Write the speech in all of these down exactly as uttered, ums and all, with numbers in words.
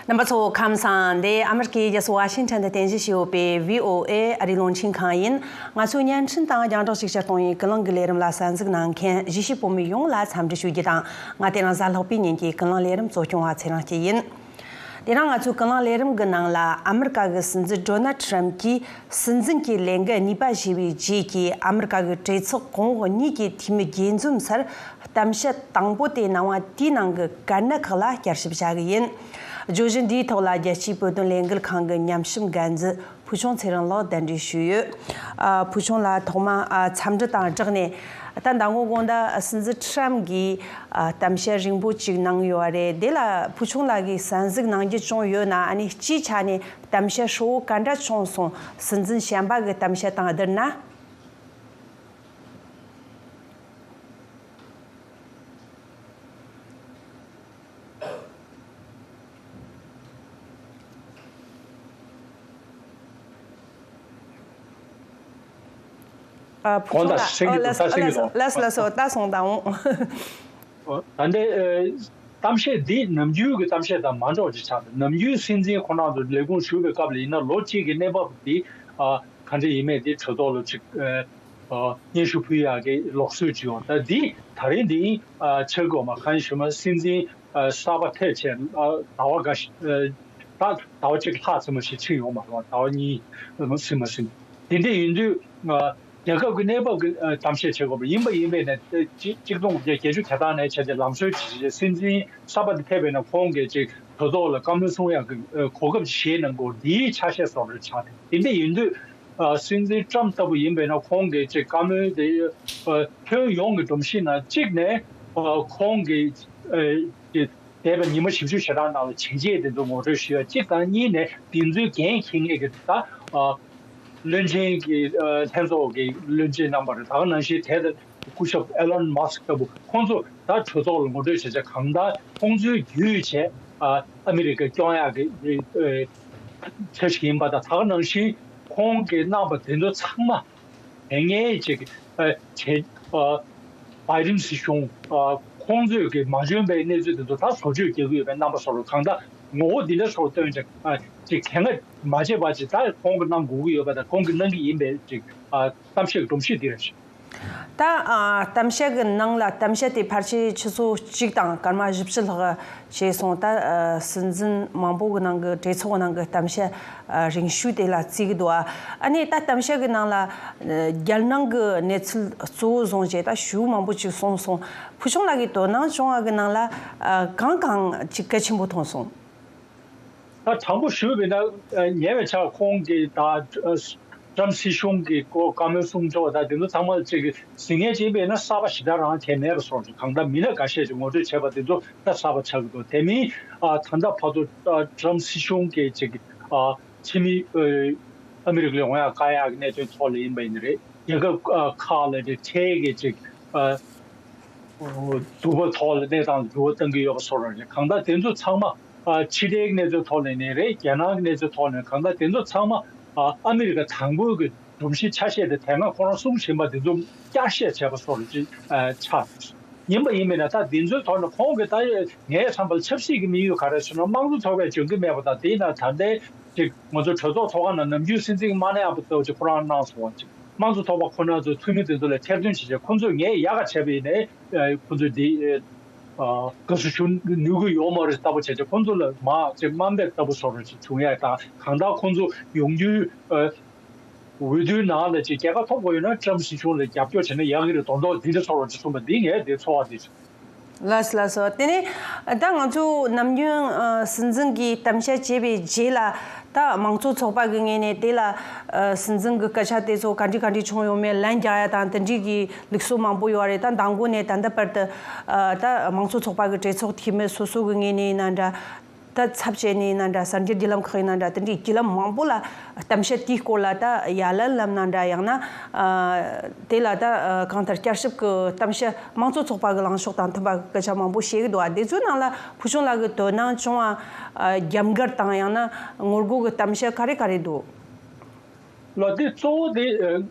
རྣམ་པ་ཚོ་ཁམས་བཟང་། འདི་ཨ་མི་རི་ཀའི་རྒྱལ་ས་ཝ་ཤིང་ཊོན་དུ་རྟེན་གཞི་བྱས་ཡོད་པའི་བྷི་ཨོ་ཨེ་ཨ་རིའི་རླུང་འཕྲིན་ཁང་ཡིན། ང་ཚོའི་བརྙན་འཕྲིན་དང་རྒྱང་བསྒྲགས་ཤེས་བྱ་གཏོང་བའི་ཀུན་གླེང་གི་ལས་རིམ་ལ་གསན་གཟིགས་གནང་མཁན་གཞིས་བྱེས་བོད་མི་ཡོངས་ལ་འཚམས་འདྲི་ཞུ་རྒྱུ་དང་། ང་དེ་རིང་གཟའ་ལྷག་པའི་ཉིན་གྱི་ཀུན་གླེང་ལས་རིམ་གཙོ་སྐྱོང་བ་ཚེ་རིང་སྐྱིད་ཡིན། དེ་རིང་ང་ཚོའི་ཀུན་གླེང་ལས་རིམ་གྱི་ནང་ལ། ཨ་མི་རི་ཀ་གི་སྲིད་འཛིན་ཌོ་ནལ་ཊམ་གྱིས་སྲིད་འཛིན་གྱི་ལས་འགུལ་གཉིས་པ་བཞེས་པའི་རྗེས་ཀྱི་ཨ་མི་རི་ཀ་གི་གྲོས་ཚོགས་གོང་འོག་གཉིས་ཀྱི་འཐུས་མི་དགྱེས་འཛོམས་སར་གཏམ་བཤད་དང་པོ་དེ་གནང་བ་དེའི་ནང་གི་གལ་གནད་ཁག་ལ་བསྐྱར་ཞིབ་བྱ་གི་ཡིན། བརྗོད་གཞི་འདིའི་ཐོག་ལ་རྒྱལ་སྤྱིའི་བོད་དོན་ལས་འགུལ་ཁང་གི་ཉམས་ཞིབ་འགན་འཛིན་ཕུལ་བྱུང་ཚེ་རིང་ལགས་གདན་འདྲེན་ཞུས་ཡོད། ཨ། ཕུལ་བྱུང་ལགས་ཐོག་མ། ཨ། འཚམས་འདྲི་དང་སྦྲགས་ནས། ད་མདང་དགོང་དགོང་དག་སྲིད་འཛིན་ཊམ་གྱིས། ཨ། གཏམ་བཤད་རིང་པོ་ཅིག་གནང་ཡོད་རེད། དེ་ལ་ཕུལ་བྱུང་ལགས་ཀྱིས་གསན་གཟིགས་གནང་རྒྱུ་བྱུང་ཡོད་ན། ཨ་ནི་སྤྱིའི་ཆ་ནས་གཏམ་བཤད་ཧྲིལ་བོ་ག་འདྲ་བྱུང་སོང་། སྲིད་འཛིན་གཞན་པ་གི་གཏམ་བཤད་དང་བསྡུར་ན། ཨ། ཕུལ་བྱུང་ལགས། ཨོ། ལགས་སོ། ལགས་སོ། ལགས་སོ། ད་གསུངས་དང་། ད་ལྟའི་གཏམ་བཤད་འདི་ནམ་རྒྱུན་གྱི་གཏམ་བཤད་དང་མ་འདྲ་བ་ཅིག་ཆགས་འདུག། ནམ་རྒྱུན་སྲིད་འཛིན་ཁོ་རང་ཚོ་ལས་ཁུངས་ཞུགས་པའི་སྐབས་ལ་ཡིན་ན། ལོ་གཅིག་གི་གནས་བབ་འདི་ག་འདྲ་ཡིན་མིན་དེ་གྲོས་ཚོགས་ལ་ཅིག་སྙན་ཞུ་ཕུལ་ཡག་གི་ལུགས་སྲོལ་ཅིག་ཡོད། ད་འདི་ད་རིང་འདི་ཆགས་ཀྱི་ཡོད་མ། གང་ཡིན་ཞུས་ན། སྲིད་འཛིན་གསར་པ་ཐད་བྱས་ཟླ་བ་འགའ་ཤས། ད་ཟླ་བ་གཅིག་ལྷག་ཙམ་ཞིག་ཕྱིན་ཡོད་མ་རེད་པ། ཟླ་བ་གཉིས་ཟིན་མ་ཟིན། དེ་འདྲ་ཡིན་དུས་རྒྱལ་ཁབ་ཀྱི་གནས་བབ་ཀྱི་གཏམ་བཤད་བྱེད་དགོས་པ་ཡིན་པ་ཡིན་པས་ན། གཅིག་གཅིག་སྟོང་དགུ་བརྒྱ་བརྒྱད་ཅུ་གྱ་གྲངས་ནས་བྱས་ཏེ་ལམ་སྲོལ་ཅིག་བྱས། སྲིད་འཛིན་གསར་པ་དེ་ཐད་པས་ན་ཁོང་གིས་ཅིག་གྲོས་ཚོགས་ལ་བཀའ་མོལ་གསུང་ཡག་གི་གོ་སྐབས་ཅིག་བཞེས་གནང་དགོས། འདིའི་ཆ་ཤས་བཟོ་འདྲ་ཆགས་ཏེ། དེ་འདྲ་ཡིན་དུས་སྲིད་འཛིན་ཊམ་ལྟ་བུ་ཡིན་པས་ན་ཁོང་གིས་ཅིག་བཀའ་མོལ་དེ་ཁྱོན་ཡོངས་ཀྱི་སྒྲོམ་གཞི་ནང་གཅིག་ནས་ཁོང་གིས་འདས་པའི་ཉི་མ་བཞི་བཅུ་ཞེ་གྲངས་ནང་ལ་བྱས་རྗེས་དེ་ཚོ་ངོ་སྤྲོད་ཞུ་ཡ་གཅིག་དང་། གཉིས་ནས་དེ་ཚོའི་འགན་འཁྱེར་མཁན་གྱི་ད་བློན་ཆེན་གྱི་ལྷན་ཚོགས་ཀྱི་བློན་ཆེན་རྣམ་པ་རེད། ད་ག་ནང་བཞིན་དེ་སྐུ་ཞབས་ཨེ་ལོན་མཱ་སི་ཀི་ལྟ་བུ། ཁོང་ཚོ་ད་གྲོས་ཚོགས་ལ་ངོ་སྤྲོད་བྱས་བྱས། གང་ལྟར་ཁོང་ཚོའི་བརྒྱུད་བྱས་ཨ་མི་རི་ཀ་སྐྱོང་ཡག་གི་ཆ་ཞིག་ཡིན་པ་དང་། ད་ག་ནང་བཞིན་ཁོང་གིས་གནང་པ་དེ་ཚོ་ཚང་མ། དེ་སྔའི་ཅིག་ཨ་བྱས་ཨ་བའི་ཌེན་སྲིད་གཞུང་ཨ་ཁོང་ཚོས་ཀྱི་མ་འཇོན་པའི་གནས་ཚུལ་དེ་ཚོ་ད་བཟོ་བཅོས་རྒྱག་གི་ཡོད་པའི་རྣམ་པ་བཟོ་འདྲ། གང་ལྟར་ངོ་བོ་འདི་འདྲ་བཟོ་འདྲ་སྟོན་ཅིག་ཨ་ཅིག་གལ་ང་མ་བྱས་པ་ཅིག་ད་ཁོང་གིས་གནང་དགོས་ཀྱི་ཡོད་པ་དང་། ཁོང་གིས་གནང་གི་ཡིན་པའི་ཅིག་ཨ་གཏམ་བཤད་སྒྲོམ་གཞི་འདི་རེད། ད་ཨ་གཏམ་བཤད་ཀྱི་ནང་ལ། གཏམ་བཤད་དེ་ཕལ་ཆེར་ཆུ་ཚོད་གཅིག་དང་སྐར་མ་བཞི་བཅུ་ལྷག་བྱས་སོང་། ད་ཨ་སྲིད་འཛིན་མང་པོ་གི་ནང་གི། གྲོས་ཚོགས་ནང་གི་གཏམ་བཤད་ཨ་རིང་ཤོས་དེ་ལ་བརྩི་གི་འདུག། ཨ་ནི་ད་གཏམ་བཤད་ཀྱི་ནང་ལ་ཨ་རྒྱལ་ནང་གི་གནས་ཚུལ་གཙོ་བོ་བཟུང་བྱས་ད་ཞུ་མང་པོ་ཅིག་གསུངས་སོང་། ཕུལ་བྱུང་ལགས་ཀྱིས་དོ་སྣང་བྱུང་བ་གི་ནང་ལ་ཨ་གང་གང་ཅིག་གལ་ཆེན་པོ་མཐོང་སོང་། ད་དྲང་པོ་ཞུས་པ་ཡིན་ན། ཉེ་བའི་ཆར་ཁོང་གིས་ད་ཊམ་སྲིད་གཞུང་གི་སྐོར་བཀའ་མོལ་གསུང་ཕྱོགས་དང་དེ་ཚོ་ཚང་མ་ཅིག་གཟིགས་མཁན་ཅིག་ཡིན་པ་ཡིན་ན། གསར་པ་ཞེ་དྲག་རང་གང་ཡང་མེད་པ་བཟོ་འདྲ། གང་ལྟར་མི་སྣ་འགའ་ཤས་ཅིག་ངོ་སྤྲོད་བྱས་པ་དེ་ཚོ་ད་གསར་པ་ཆགས་ཀྱི་འདུག། དེ་མིན་ཨ་ད་ལྟ་བར་དུ་ཨ་ཊམ་སྲིད་གཞུང་གིས་ཅིག་ཨ་ཕྱི་མི་ཨ་ཨ་མི་རི་ཀ་ལ་ཡོང་ཡག་བཀག་ཡག་གི་གནད་དོན་ཐོག་ལ་ཡིན་པ་ཡིན་ན་རེད། རྒྱལ་ཁབ་ཨ་ཁག་ལ་རེད། ཁྲལ་གྱི་ཅིག་ཨ་འཛུགས་པ་ཐོག་ལ་གནས་སྟངས་འགྱུར་བ་གཏོང་གི་ཡོད་པ་བཟོ་འདྲ་རེད། གང་ལྟར་དེ་ཚོ་ཚང་མ་ཨ་ཕྱི་འབྲེལ་གྱི་གནས་ཚུལ་ཐོག་ནས་ནས་རེད། རྒྱལ་ནང་གི་གནས་ཚུལ་ཐོག་ནས། གང་ལྟར་དེ་ཚོ་ཚང་མ་ཨ་ཨ་མི་རི་ཀ་དང་པོའི་གི་སྒྲོམ་གཞི་ཆ་ཤས་དེ་དེ་སྔ་ཁོ་རང་གསུང་བཞིན་པ་དེ་ཚོ་བསྐྱར་བཤད་བྱས་པ་བཟོ་འདྲ་ཅིག་ཨ་ཆགས་འདུག། ཡིན་པ་ཡིན་མིན་ན་ད་དེ་ཚོའི་ཐོག་ནས་ཁོང་གིས་ད་ངའི་བསམ་པར་ཆབ་སྲིད་ཀྱི་དམིགས་ཡུལ་ག་རེ་ཟེར་ན། དམངས་གཙོ་ཚོགས་པས་འཇོན་གྱི་མེད་པ་དང་། དེས་ན་ད་ལྟའི་ཅིག་ང་ཚོ་གྲོས་ཚོགས་ཚོགས་ཁང་ནང་ནམ་རྒྱུན་སྲིད་འཛིན་མ་གནང་ཡག་པོ་ལྟ་བུ་ཅིག་ཁོ་རང་གནང་སོང་བ་ཅིག། དམངས་གཙོ་ཚོགས་པ་ཁོ་ན་ཚོའི་འཐུས་མི་དེ་ཚོ་ལ་ཐེར་འདོན་བྱེད་ཆེད་ཁོ་ཚོས་ངས་ཡག་ག་བྱས་པ་ཡིན་ནའི་ཁོ་ཚོས་འདི་དགའ་བསུ་ཞུ་ནུས་ཀྱི་ཡོད་མ་རེད་ལྟ་བུ་བྱས་ཆེད་ཁོ་ཚོ་ལ་མ་ཅིག་དམའ་འབེབས་ལྟ་བུ་བཟོ་འདྲ་ཅིག་བྱུང་ཡ་དང་། གང་ལྟར་ཁོ་ཚོ་ཡོང་རྒྱུའི་འོས་བསྡུའི་ནང་ལ་ཅིག་རྒྱལ་ཁ་ཐོབ་དགོས་ཡོད་ན་ཊམ་སྲིད་གཞུང་ལ་རྒྱབ་སྐྱོར་བྱས་ན་ཡག་གི་རེད་མདོག་མདོག་འདི་འདྲ་ཚོར་བ་ཅིག་གསུངས་པ་འདི་ངའི་འདི་ཚོར་བ་འདི་ཅིག། ལགས་སོ། ལགས་སོ། དེ་ནས་ད་ང་ཚོ་ནམ་རྒྱུན་ཨ་སྲིད་འཛིན་གྱིས་གཏམ་བཤད་བྱས་པའི་རྗེས་ལ་ད་མང་གཙོ་ཚོགས་པ་གི་ངོས་ནས་དེ་ལ་ཨ་སྲིད་འཛིན་གྱི་སྐད་ཆ་དེ་ཚོ་ག་འདྲ་ག་འདྲ་བྱུང་ཡོད་མེད་ལན་རྒྱག་ཡ་དང་དེ་འདྲའི་གི་ལུགས་སྲོལ་མང་པོ་ཡོད་རེད། ད་མདང་དགོང་ནས་ད་ལྟ་བར་དུ་ཨ་ད་མང་གཙོ་ཚོགས་པ་གི་གྲོས་ཚོགས་འཐུས་མི་སོ་སོ་གི་ངོས་ནས་ཡིན་ན་འདྲ། ད་ཚབ་བྱས་ནས་ཡིན་ན་འདྲ། གསར་འགྱུར་བརྒྱུད་ལམ་ཁག་ཡིན་ན་འདྲ། དེ་འདྲའི་བརྒྱུད་ལམ་མང་པོ་ལ་གཏམ་བཤད་དེའི་སྐོར་ལ་ད་ཡ་ལན་ལབ་ན་འདྲ། ཡང་ན་ཨ་དེ་ལ་ད་ཨ་གང་ལྟར་བསྐྱར་ཞིབ་ཀྱི་གཏམ་བཤད་མང་གཙོ་ཚོགས་པ་གི་ལངས་ཕྱོགས་དང་མཐུན་པ་གི་སྐད་ཆ་མང་པོ་བཤད་ཀྱི་འདུག། ཨ་དེ་ཚོའི་ནང་ལ་ཕུལ་བྱུང་ལགས་ཀྱི་དོ་སྣང་བྱུང་བ། ཨ་རྒྱབ་འགལ་དང་ཡང་ན་ངོ་རྒོལ་གྱི་གཏམ་བཤད་ག་རེ་ག་རེ་འདུག། ལགས། དེ་གཙོ་བོ་དེ་ཨ་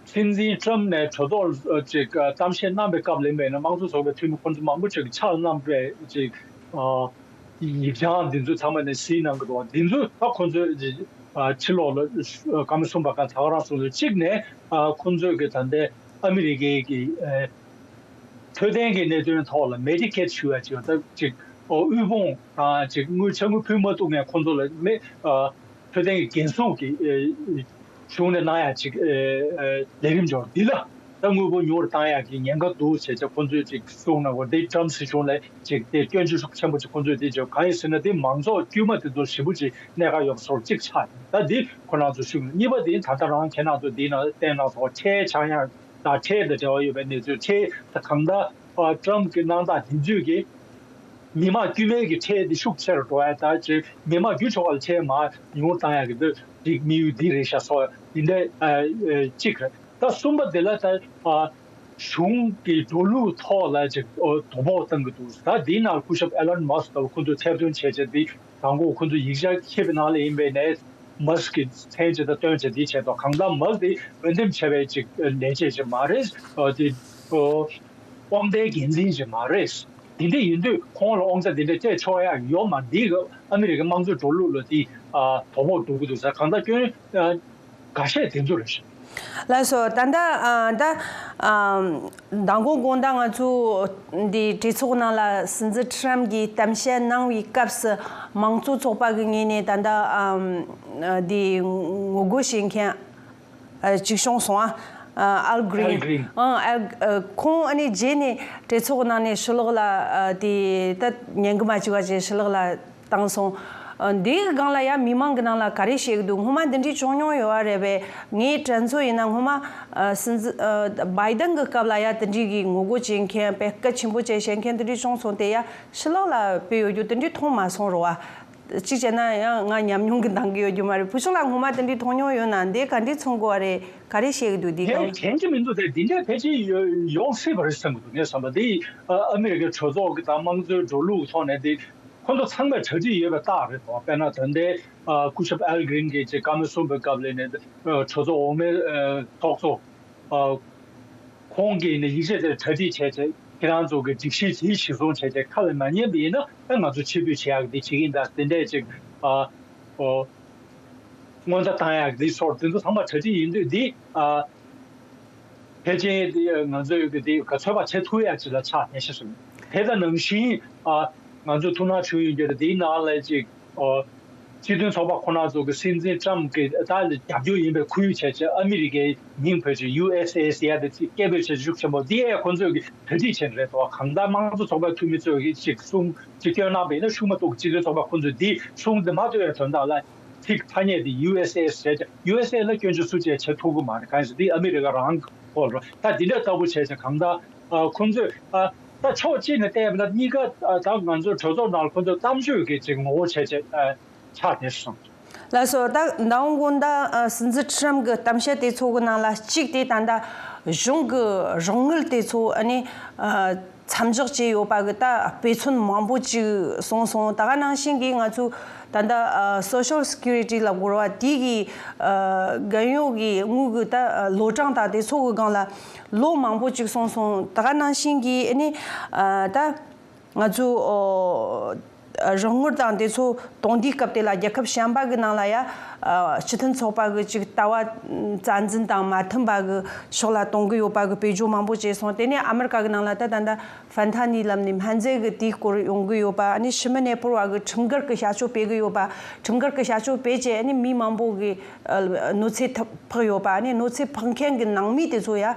སྲིད་འཛིན་ཊམ་ནས་གྲོས་ཚོགས་ཅིག་གཏམ་བཤད་གནང་པའི་སྐབས་ལ་ཡིན་པས་ན། དམངས་གཙོ་ཚོགས་པའི་འཐུས་མི་ཁོང་ཚོ་མང་པོ་ཅིག་ཕྱག་གནང་པའི་ཅིག་ཡིག་བྱང་འདི་ཚོ་ཚང་མ་ནས་གཟིགས་གནང་གི་འདུག་འདི་ཚོ་ད་ཁོང་ཚོས་ཕྱི་ལོགས་ལ་བཀའ་མོལ་གསུངས་པ་གང་ད་ག་རང་གསུངས་ཚུལ་གཅིག་ནས་ཁོང་ཚོས་ཀྱི་ད་ལྟའི་ཨ་མི་རི་ཀའི་གི་འཕྲོད་བསྟེན་གྱི་གནད་དོན་ཐོག་ལ་མེ་ཌི་ཀེད་ཞུ་ཡ་ཅིག་ད་ཅིག་དབུལ་ཕོངས་དང་ཅིག་དངུལ་ཆ་དངུལ་ཕུལ་མ་ཐུབ་མཁན་ཁོང་ཚོ་ལ་མེ་འཕྲོད་བསྟེན་གྱི་འགན་སྲུང་གི་གཞུང་ནས་གནང་ཡ་ཅིག་ལས་རིམ་འབྱོར་འདི་ལ་ད་དངུལ་ཕོན་ཉུང་རུ་བཏང་ཡག་གི་ཉེན་ཁ་འདུག་ཟེར་བྱས་ཁོང་ཚོས་ཅིག་གསུངས་གནང་བ་འདི་ཊམ་སྲིད་གཞུང་ལ་ཅིག་དེ་སྐྱོན་བརྗོད་ཤུགས་ཆེན་པོ་ཅིག་ཁོང་ཚོས་དེ་བརྗོད། གང་ཡིན་ཟེར་ན་དེ་མང་ཚོགས་དཀྱུས་མ་དེ་ཚོ་ཞེ་པོ་ཅིག་གནད་འགག་ཡོད་པ་སོགས་གཅིག་ཆགས་ཡིན། ད་འདི་ཁོ་རང་ཚོ་ཤུགས། གཉིས་པ་དེ་ད་ལྟ་རང་ཁྱེད་རང་ཚོ་འདི་ནང་བསྟན་གནང་སོང་། ཁྲལ་ཆག་ཡང་དང་ཁྲལ་དང་འབྲེལ་བ་ཡོད་པའི་གནས་ཚུལ། ཁྲལ་ད་གང་ལྟར་ཨ་ཊམ་གྱི་གནང་སྟངས་དེ་ཚོས་ཀྱི་མི་དམངས་དཀྱུས་མའི་གི་ཁྲལ་དེ་ཤུགས་ཆེ་རུ་འགྲོ་ཡ། ད་ཅིག་མི་དམངས་རྒྱུ་ཆོག་པ་ལ་ཁྲལ་མར་ཉུང་བཏང་ཡ་གི་འདི་རིགས་དམིགས་ཡུལ་འདི་རེད་ཤག་སོགས་འདི་འདྲ་ཨ་ཨ་གཅིག་རེད། ད་གསུམ་པ་དེ་ལ་ད་ཨ་གཞུང་གི་འགྲོ་ལུགས་ཐོག་ལ་ཅིག་ཨོ་དོ་ཕོག་བཏང་གི་འདུག་ད་འདིའི་ནང་སྐུ་ཞབས་ཨེ་ལོན་མཱ་སི་ཀ་ལ་ཁོ་ཚོས་ཐེར་འདོན་བྱས་བྱས་འདི་དང་པོ་ཁོ་ཚོ་ཡིག་ཆ་ཁེབས་པའི་ནང་ལ་ཡིན་པའི་ནས། མཱ་སི་ཀའི་མཚན་ཅིག་དང་སྟོན་བྱས་འདི་བྱས་ཏོ། གང་ལྟར་མཱ་སི་ཀ་དེ་འོས་འདེམས་བྱས་པའི་ཅིག་ལས་བྱེད་ཅིག་མ་རེད། ཨ་དེ་ཨོ་དབང་ལྡན་འགན་འཛིན་ཅིག་མ་རེད། དེ་འདྲ་ཡིན་དུས་ཁོང་ལ་དབང་ཆ་དེ་འདྲ་སྤྲད་ཆོག་ཡ་ཡོད་མ་རེད། འདི་ཨ་མི་རི་ཀའི་དམངས་གཙོའི་འགྲོ་ལུགས་ལ་དེ་ཨ་དོ་ཕོག་འགྲོ་གི་འདུག་ཟེར། གང་ལྟར་སྐྱོན་ཨ་འགའ་ཤས་དེ་ཚོ་རེད་ཤག་ལགས་སོ། ད་ལྟ་ཨ་ད་ཨ་མདང་དགོང་དགོང་དག་ང་ཚོ་འདི་གྲོས་ཚོགས་ནང་ལ་སྲིད་འཛིན་ཊམ་གྱིས་གཏམ་བཤད་གནང་བའི་སྐབས་སུ་མང་གཙོ་ཚོགས་པ་གི་ངོས་ནས་ད་ལྟ་ཨམ་འདི་ངོ་རྒོལ་བྱེད་མཁན་ཨ་གཅིག་བྱུང་སོང་ཨ། ཨལ་གྷི་རིན། ཨལ་གྷི་རིན། ཨང་ཨལ་ཨ་ཁོང་ཨ་ནི་རྗེས་ནས་གྲོས་ཚོགས་ནང་ནས་ཕྱི་ལོགས་ལ་ཨ་དེ་ད་ཉན་གི་མ་བཅུག་པ་བྱས་ཕྱི་ལོགས་ལ་བཏང་སོང་། ཨ་འདིའི་སྒང་ལ་ཡང་མི་མང་གི་ནང་ལ་ག་རེ་བཤད་གི་འདུག་སྔོན་མ་འདི་འདྲའི་བྱུང་མྱོང་ཡོད་པ་རེད་པས། ངའི་དྲན་ཚོད་ཡིན་ན་སྔོན་མ་ཨ་སྲིད་འཛིན་ཨ་བྷའི་ཌེན་གི་སྐབས་ལ་ཡང་དེ་འདྲའི་གི་ངོ་རྒོལ་བྱེད་མཁན་དཔེ་གལ་ཆེན་པོ་བྱས་བཤད་མཁན་དེ་འདྲའི་བྱུང་སོང་། དེ་ཡང་ཕྱི་ལོགས་ལ་སྤེལ་ཡོད་རྒྱུ་དེ་འདྲའི་མཐོང་མ་སོང་རོ་བ། གཅིག་བྱས་ན་ཡང་ང་ཉམས་མྱོང་གི་འདང་གི་ཡོད་རྒྱུ་མ་རེད། བུ་ཆུང་ལགས་སྔོན་མ་དེ་འདྲའི་མཐོང་མྱོང་ཡོད་ན་འདི་ག་འདྲའི་མཚོན་དགོས་པ་རེད། ག་རེ་བཤད་གི་འདུག་འདི་དེ་སྒང་ལ། དྲན་གྱི་མི་འདུག་དེ་འདི་འདྲ་ཕལ་ཆེར་ཡོ་ཡོང་སྲིད་པ་རེད་བསམ་གི་འདུག་ངས་བསམ་པ་འདི་ཨ་ཨ་མི་རི་ཀའི་གྲོས་ཚོགས་ཀྱི་དང་དམངས་གཙོའི་འགྲོ་ལུགས་ཐོག་ནས་འདི་ཁོང་ཚོ་ཚང་མས་གྲ་སྒྲིག་ཡོད་པ་རྟགས་རེད་དོ། དཔེར་ན་ད་ལྟའི་ཨ་སྐུ་ཞབས་ཨལ་གྷི་རིན་གྱིས་ཅིག་བཀའ་མོལ་གསུངས་པའི་སྐབས་ལ་ནས་ཨ་གྲོས་ཚོགས་འོག་མའི་ཨ་ཚོགས་གཙོ་ཨ་ཁོང་གིས་ནི་ཡིག་ཆ་དེར་གྲ་སྒྲིག་བྱས་བྱས་ཁྱེད་རང་ཚོ་གི་སྒྲིག་གཞི་དེ་གཞིར་བཟུང་བྱས་བྱས་ཁ་ལ་མ་ཉན་པ་ཡིན་ན་ཨ་ང་ཚོ་ཕྱིར་འབུད་བྱེད་ཡག་འདི་བྱེད་ཀྱི་ཡིན། ད་དེ་འདྲས་ཅིག་ཨ་ཨོ་སྔོན་བརྡ་བཏང་ཡག་འདི་སོགས་དེ་ཚོ་ཚང་མ་གྲ་སྒྲིག་ཡིན་དུས་འདི་ཨ་ཕལ་ཆེར་འདི་ང་ཚོས་ཀྱི་འདི་ག་ཚོད་པ་བྱེད་ཐུབ་ཡག་ཅིག་ལ་ཆགས་བསྡད་ཤག་སོང་། དེ་དང་ནང་བཞིན་ཨ་ང་ཚོས་ཐུགས་སྣང་བྱུང་ཡོད་རྒྱུ་རེད། འདིའི་ནང་ལ་ཅིག་ཨོ་སྤྱི་མཐུན་ཚོགས་པ་ཁོ་ན་ཚོ་གི་སྲིད་འཛིན་ཊམ་གྱི་ད་ལ་རྒྱབ་སྐྱོར་ཡིན་པའི་ཁུལ་བྱས་བྱས་ཨ་མི་རི་ཀའི་མིང་བོད་ཀྱི་ཡུ་ཨེས་ཨེ་ཨེས་ཡ་དེ་ཚིག་སྐད་འབོད་བྱས་ཤུགས་ཆེན་པོ་འདི་ཨེ་ཁོ་ཚོས་གི་གྲ་སྒྲིག་བྱས་རེད་དོ། གང་ལྟར་དམངས་གཙོ་ཚོགས་པའི་འཐུས་མི་ཚོས་གི་ཅིག་གསུང་ཅིག་སྐྱོན་གནང་བ་ཡིན་ན་ཤུགས་མ་གཏོགས་སྤྱི་མཐུན་ཚོགས་པ་ཁོ་ཚོས་འདི་གསུང་འདི་མ་ཐུབ་ཡ་དོན་དག་ལ་ཚིག་ཐ་སྙད་འདི་ཡུ་ཨེས་ཨེ་ཨེས་བྱས་བྱས་ཡུ་ཨེས་ཨེ་ལ་སྐྱོན་བརྗོད་སུ་བྱས་བྱེད་ཐུབ་གི་མ་རེད། གང་ཡིན་ཟེར་འདི་ཨ་མི་རི་ཀ་རང་གི་ཧོལ་རོ། ད་འདི་འདྲ་ལྟ་བུ་བྱས་བྱས་གང་ལྟར་ཨ་ཁོ་ཚོས་ཨ་ད་ཕྱོགས་གཅིག་ནས་བལྟས་པ་ན་གཉིས་ཀ་ཨ་ད་ང་ཚོའི་གྲོས་ཚོགས་ནང་ལ་ཁོ་ཚོས་གཏམ་བརྗོད་ཀྱི་ཅིག་ངོ་བོ་བྱས་བྱས་ཨ་ཆགས་བསྡད་སོང་། ལགས་སོ། ད་མདང་དགོང་དག་ཨ་སྲིད་འཛིན་ཁྲམ་གྱི་གཏམ་བཤད་དེ་ཚོ་གི་ནང་ལ་གཅིག་དེ་ད་ལྟ་གཞུང་གི་རོགས་དངུལ་དེ་ཚོ་ཨ་ནི་ཨ་མཚམས་འཇོག་བྱས་ཡོད་པ་གི་ད་དཔེ་མཚོན་མང་པོ་ཅིག་གསུངས་སོང་། ད་ག་ནང་བཞིན་གྱི་ང་ཚོའི་ད་ལྟ་ཨ་Social Security་ལབ་དགོས་རེད་བ། དེ་གི་ཨ་རྒན་གཡོག་གི་དངུལ་གི་ད་ཨ་ལོ་གྲངས་དང་དེ་ཚོ་གི་སྒང་ལ་ལོ་མང་པོ་ཅིག་གསུངས་སོང་། ད་ག་ནང་བཞིན་གྱི་ཨ་ནི་ཨ་ད་ང་ཚོའི་ཨོ་རོགས་དངུལ་དང་དེ་ཚོ་གཏོང་དུས་སྐབས་དེ་ལ་རྒྱལ་ཁབ་གཞན་པ་གི་ནང་ལ་ཡ་ཨ་སྤྱི་མཐུན་ཚོགས་པ་གི་ཅིག་ལྟ་བ་རྩ་འཛིན་དང་མ་མཐུན་པ་གི་ཕྱོགས་ལ་གཏོང་གི་ཡོད་པ་གི་བེད་སྤྱོད་མང་པོ་བྱས་སོང་། དེ་ནས་ཨ་མི་རི་ཀ་གི་ནང་ལ་ད་ད་ལྟ་ཧྥན་ཐ་ནི་ལབ་ནས་སྨན་རྫས་གི་དེའི་སྐོར་ཡོང་གི་ཡོད་པ། ཨ་ནི་ཕྱི་མི་གནས་སྤོར་བ་གི་ཁྲིམས་འགལ་གི་བྱ་སྤྱོད་སྤེལ་གི་ཡོད་པ། ཁྲིམས་འགལ་གི་བྱ་སྤྱོད་སྤེལ་བྱས་ཨ་ནི་མི་མང་པོ་གི་ཨ་གནོད་འཚེ་ཐེབས་ཕོག་ཡོད་པ། ཨ་ནི་གནོད་འཚེ་ཕོག་མཁན་གྱི་ནང་མི་དེ་ཚོ་ཡ་ཨ་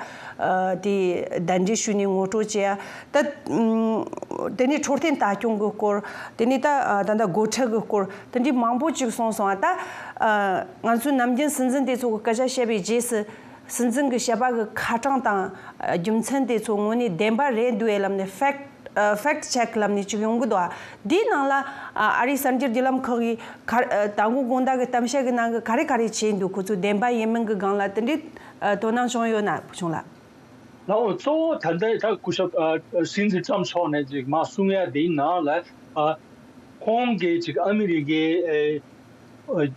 དེ་གདན་འདྲེན་ཞུས་ནས་ངོ་སྤྲོད་བྱས་ཡ། ད་ཨུམ་དེ་ནས་འཕྲོད་བསྟེན་ལྟ་སྐྱོང་གི་སྐོར། དེ་ནས་ད་ཨ་ད་ལྟ་སྒོ་ཁྲལ་གི་སྐོར། དེ་འདྲའི་མང་པོ་ཅིག་གསུངས་སོང་ཨ། ད་ཨ་ང་ཚོའི་ནམ་རྒྱུན་སྲིད་འཛིན་དེ་ཚོ་གི་སྐད་ཆ་བཤད་པའི་རྗེས་སུ་སྲིད་འཛིན་གྱི་བཤད་པ་གི་ཁ་གྲངས་དང་ཨ་རྒྱུ་མཚན་དེ་ཚོ་དངོས་གནས་བདེན་པ་རེད་འདུག་ཨེ་ལབ་ནས་ཕེག་ཨ་ཕེག་ཅེག་ལབ་ནས་ཅིག་ཡོང་གི་འདུག་ཨ། འདིའི་ནང་ལ་ཨ་ཨ་རིའི་གསར་འགྱུར་བརྒྱུད་ལམ་ཁག་གིས་ག་ཨ་དང་པོ་དགོང་དག་གི་གཏམ་བཤད་གི་ནང་གི་ག་རེ་ག་རེ་བྱས་འདུག་ཁོ་ཚོ་བདེན་པ་ཡིན་མིན་གི་སྒང་ལ་དེ་འདྲའི་ཨ་དོ་སྣང་བྱུང་ཡོད་ན་བུ་ཆུང་ལགས། ལའོ་གཙོ་བོ་ད་ལྟའི་ད་སྐུ་ཞབས་ཨ་སྲིད་འཛིན་ཊམ་མཆོག་ནས་ཅིག་མར་གསུང་ཡ་དེའི་ནང་ལ་ཨ་ཁོང་གིས་ཅིག་ཨ་མི་རི་ཀའི་ཨེ་ཨ་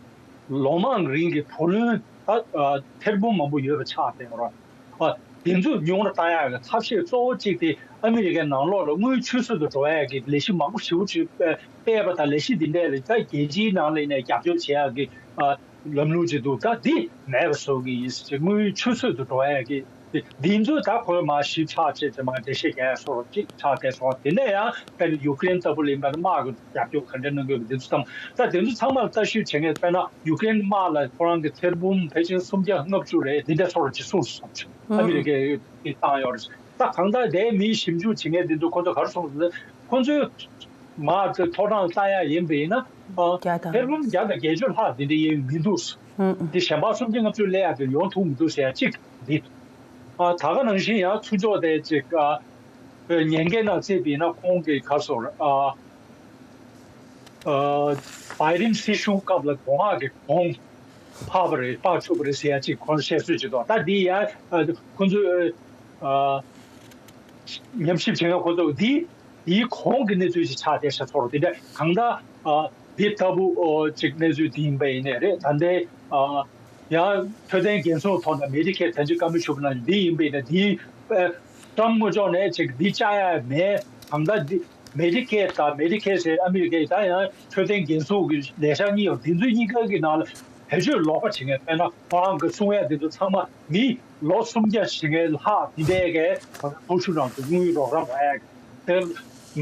ལོ་མང་རིང་གི་བུ་ལོན་ད་ཨ་ཐེར་འབུམ་མང་པོ་ཡོད་པ་ཆགས་བསྡད་ཡོད་རེད། ཨ། དེ་ཚོ་ཉུང་རུ་བཏང་ཡག་གི་ཐབས་ཤེས་གཙོ་བོ་གཅིག་དེ་ཨ་མི་རི་ཀའི་ནང་ལོགས་ལ་དངུལ་ཆུད་ཟོས་དུ་འགྲོ་ཡག་གི་ལས་གཞི་མང་པོ་ཞེ་པོ་ཅིག་སྤེལ་བ་དང་། ལས་གཞི་འདི་འདྲ་ལ་ད་རྒྱལ་སྤྱིའི་ནང་ལ་ནས་རྒྱབ་སྐྱོར་བྱེད་ཡག་གི་ཨ་ལམ་ལུགས་ཅིག་འདུག་ད་འདི་མེད་པ་བཟོ་གི་ཡིན་ཟེར། དངུལ་ཆུད་ཟོས་དུ་འགྲོ་ཡག་གི་འདི་ཚོ་ད་ཁོས་མར་ཞིབ་ཕྲ་བྱས་ཙང་མར་འགྲེལ་བཤད་རྒྱག་ཡག་བཟོ་འདྲ་ཅིག་ཆགས་བསྡད་སོང་། དེ་ནས་ཡང་དཔེར་ན་ཡུ་ཀེ་རེན་ལྟ་བུ་ལ་ཡིན་པ་ན་དམག་གི་རྒྱབ་སྐྱོར་ག་འདྲ་གནང་གི་ཡོད་པ་འདི་ཚོ་ཙམ། ད་དེ་ཚོ་ཚང་མ་ལ་ལྟ་ཞིབ་བྱེད་མཁན་དཔེར་ན་ཡུ་ཀེ་རེན་དམག་ལ་ཁོ་རང་གི་ཐེར་འབུམ་ཕལ་ཆེར་སུམ་བརྒྱ་ལྔ་བཅུ་རེད། འདི་འདྲ་སོགས་ཅིག་གསུངས་སོང་། ཨ་མི་རི་ཀས་བཏང་ཡོད་རེད། ད་གང་ལྟར་དེའི་མིའི་ཞིབ་འཇུག་བྱེད་མཁན་འདི་ཚོ་ཁོ་ཚོ་ག་རེ་གསུངས་ཟེར་ན། ཁོ་ཚོས་མར་དེ་ཐོ་གྲངས་བལྟ་ཡག་ཡིན་པ་ཡིན་ན། ཨ། བརྒྱ་དང་ཐེར་འབུམ་བརྒྱ་དང་བརྒྱད་ཅུ་ལྷག་དེ་འདྲ་ཡིན་མི་འདུག་ཨུ་ཨུ། དེ་གཞན་པ་སུམ་བརྒྱ་ལྔ་བཅུ་སླེབས་ཡག་དེ་ཡོང་ཐུབ་མི་འདུག་ཟེར་ཡག་གཅིག་འདི། ཨ། ད་ག་ནང་བཞིན་ཡང་ཚུར་ཕྱོགས་དེ་ཅིག་ཨ། ཉེན་ཁའི་ནང་བརྩིས་པ་ཡིན་ན་ཁོང་གིས་ག་རེ་ཟེར། ཨ། ཨ། བའི་ཌེན་སྲིད་གཞུང་སྐབས་ལ་མདོ་སྔགས་ཀྱི་གོང་འཕགས་པ་རེད། འཕགས་ཆོག་པ་རེད་ཟེར་ཡག་ཅིག་ཁོང་བཤད་སྲོལ་ཅིག་འདུག་ད་འདི་ཡང་ཨ་ཁོ་ཚོས་ཨ་ཉམས་ཞིབ་བྱེད་མཁན་ཁོ་ཚོ་འདི་འདིའི་གོང་གི་གནས་ཚུལ་ཞིག་ཆགས་བསྡད་ཤག་ཚོར་དེ་འདྲ་གང་ལྟར་ཨ་འདི་ལྟ་བུ་ཨོ་ཅིག་གནས་ཚུལ་འདི་ཡིན་པ་ཡིན་ནའི་རེད། ད་ལྟའི་ཨ་ཡང་འཕྲོད་བསྟེན་འགན་སྲུང་ཐོག་ནས་མེ་ཌི་ཀེཌ་ད་ཅི་བཀའ་མོལ་ཞུ་བ་ནང་འདི་ཡིན་པ་ཡིན་ན། འདི་ཨ་ཊྲམ་ཕ་དངོས་ཕྱོགས་ནས་ཅིག་འདི་བཅག་ཡ་མེད། གང་ལྟར་འདི་མེ་ཌི་ཀེཌ་དང་མེ་ཌི་ཀེཌ་ཟེར་ཨ་མི་རི་ཀའི་ད་ཡང་འཕྲོད་བསྟེན་འགན་སྲུང་གི་ལས་འཆར་གཉིས་ཡོད། འདི་ཚོ་གཉིས་ཀ་གི་ནང་ལ་བེད་སྤྱོད་ལོག་པ་བྱེད་མཁན་དཔེར་ན་ཁོ་རང་གི་གསུང་ཡ་འདི་ཚོ་ཚང་མ་མི་ལོ་སུམ་བརྒྱ་ཞིག་ལྷག་འདི་འདྲའི་གི་ཕོ་ཤུ་རང་དུ་དངུལ་རོགས་རམ་རག་ཡ་གི་དེ་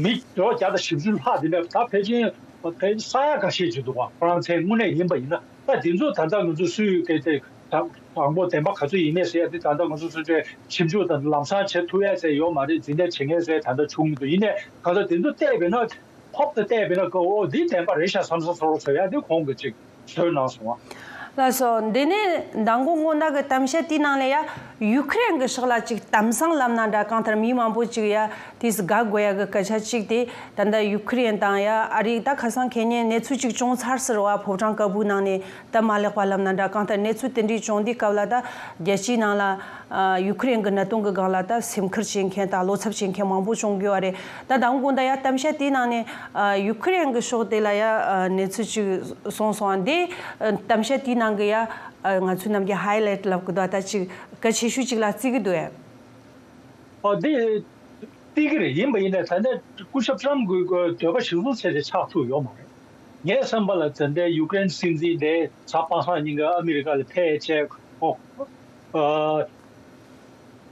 མི་ལོ་བརྒྱ་དང་བཞི་བཅུ་ལྷག་འདི་འདྲ་ད་ཕལ་ཆེར་ཕལ་ས་ཡ་འགའ་ཤས་ཅིག་འདུག་བ། ཁོ་རང་ཚོའི་དངོས་གནས་ཡིན་པ་ཡིན་ན། ད་འདི་ཚོ་ད་ལྟ་ང་ཚོ་སུས་གལ་ཏེ་དང་པོ་བདེན་པ་ག་ཚོད་ཡིན་མིན་ཟེར་ཡ་དེ་ད་ལྟ་ང་ཚོ་སུ་ཚོས་ཞིབ་འཇུག་དང་ལམ་སང་བྱེད་ཐུབ་ཡ་ཟེར་ཡོད་མ་རེད། འཛིན་གྲྭ་བྱེད་མཁན་ཟེར་ད་ལྟ་བྱུང་མི་འདུག་ཡིན་ནའི་གང་ལྟར་དེ་ཚོ་བལྟས་པས་ན། ཕོབ་ཏུ་བལྟས་པས་ན་ཀོ་འོ་འདི་བདེན་པ་རེད་ཤག་བསམ་ས་སོ་རོ་ཚོ་ཡ་དེ་ཁོང་གིས་ཅིག་བཟོས་གནང་སོང་བ། ལགས་སོ། འདི་ནས་མདང་དགོང་དགོང་དག་གི་གཏམ་བཤད་དེའི་ནང་ལ་ཡ་ཡུ་ཁུ་རེན་གྱི་ཕྱོགས་ལ་ཅིག་གཏམ་བཟང་ལབ་ན་འདྲ། གང་ལྟར་མི་མང་པོ་ཅིག་ཡ་དེས་དགའ་དགོས་ཡ་གི་སྐད་ཆ་གཅིག་དེ་ད་ལྟ་ཡུ་ཁུ་རེན་དང་ཡ་ཨ་རི་ད་ཁ་སང་ཁེ་ཉེ་གནས་ཚུལ་ཅིག་བྱུང་ཚར་ཟེར་བ། ཕོ་བྲང་དཀར་པོའི་ནང་ནས་ད་མ་ལེགས་པ་ལབ་ན་འདྲ། གང་ལྟར་གནས་ཚུལ་དེ་འདྲའི་བྱུང་དུས་སྐབས་ལ་ད་རྒྱལ་སྤྱིའི་ནང་ལ་ཨ་ཡུ་ཁུ་རེན་གྱི་གནད་དོན་གྱི་སྒང་ལ་ད་སེམས་ཁུར་བྱེད་མཁན་དང་བློ་འཚབ་བྱེད་མཁན་མང་པོ་བྱུང་གི་ཡོད་རེད། ད་མདང་དགོང་དག་ཡ་གཏམ་བཤད་དེའི་ནང་ནས་ཨ་ཡུ་ཁུ་རེན་གྱི་ཕྱོགས་དེ་ལ་ཡ་ཨ་གནས་ཚུལ་ཅིག་གསུངས་སོང་བ། འདི་ཨ་གཏམ་བཤད་དེའི་ནང་གི་ཡ་ཨ་ང་ཚོའི་ནམ་རྒྱུན་ཧའི་ལའེ་ཊི་ལབ་གི་འདུག་ད་ཅིག་གལ་ཆེ་ཤོས་ཅིག་ལ་བརྩི་གི་འདུག་ཨེ། ཨོ་དེ་བརྩི་གི་རེད། ཡིན་པ་ཡིན་ནའི་ད་ལྟ་སྐུ་ཞབས་ཊྲམ་གྱི་འདོད་པ་གཞིར་བཟུང་བྱས་ཏེ་ཆགས་ཐུབ་ཡོད་མ་རེད། ངའི་བསམ་པ་ལ་ད་ལྟའི་ཡུ་ཀེ་རེན་སྲིད་འཛིན་དེ་གཟའ་པ་སངས་ཉིན་ཀ་ཨ་མི་རི་ཀ་ལ་ཕེབས་བྱས་ཨོ་ཨ་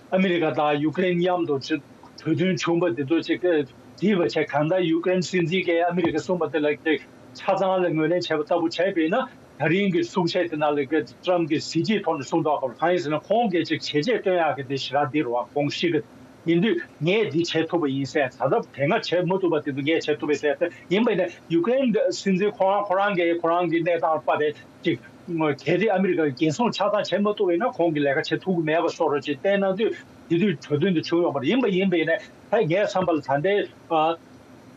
ཨ་མི་རི་ཀ་དང་ཡུ་ཀེ་རེན་མཉམ་དུ་ཅིག་གྲོས་མཐུན་བྱུང་བ་འདི་ཚོ་ཅིག་བསྡུས་པ་བྱས། གང་ལྟར་ཡུ་ཀེ་རེན་སྲིད་འཛིན་གྱིས་ཨ་མི་རི་ཀས་གསུངས་པ་དེ་ལ་ཅིག་ཆ་ཚང་ལ་ངོས་ལེན་བྱས་པ་ལྟ་བུ་བྱས་པས་ན། ད་རིང་གི་གསུང་བཤད་དེ་ནང་ལ་ཀྲམ་གྱིས་གཟི་བརྗིད་ཐོག་ནས་གསུངས་འདུག་ག་གང་ཡིན་ཟེར་ན་ཁོང་གིས་ཅིག་བྱས་རྗེས་སྟོན་ཡག་གི་དེ་ཞེ་དྲག་འདི་རུ་བ་ཁོང་ཤི་གི་ཡིན་དུས་ངས་འདི་བྱེད་ཐུབ་པ་ཡིན་ཟེར། ད་ལྟ་དེ་སྔ་བྱེད་མ་ཐུབ་པ་དེ་ཚོ་ངས་བྱེད་ཐུབ་པ་ཟེར་ཏེ་ཡིན་པ་ཡིན་ན་ཡུ་ཀེ་རེན་གྱི་སྲིད་འཛིན་ཁོ་རང་ཁོ་རང་གིས་ཁོ་རང་གི་གནས་སྟངས་པ་རེད་ཅིག་གལ་ཏེ་ཨ་མི་རི་ཀ་གི་འགན་སྲུང་ཆ་ཚང་བྱེད་མ་ཐུབ་པ་ཡིན་ན་ཁོང་གིས་ལས་ཀ་བྱེད་ཐུབ་ཀྱི་མེད་པ་བཟོ་འདྲ་ཅིག་བསྟན་གནང་དུས་དེ་དུས་གྲོས་མཐུན་དེ་བྱུང་ཡོད་པ་རེད། ཡིན་པ་ཡིན་པ་ཡིན་ན་ད་ངའི་བསམ་པ་ལ་ད་ལྟའི་ཨ།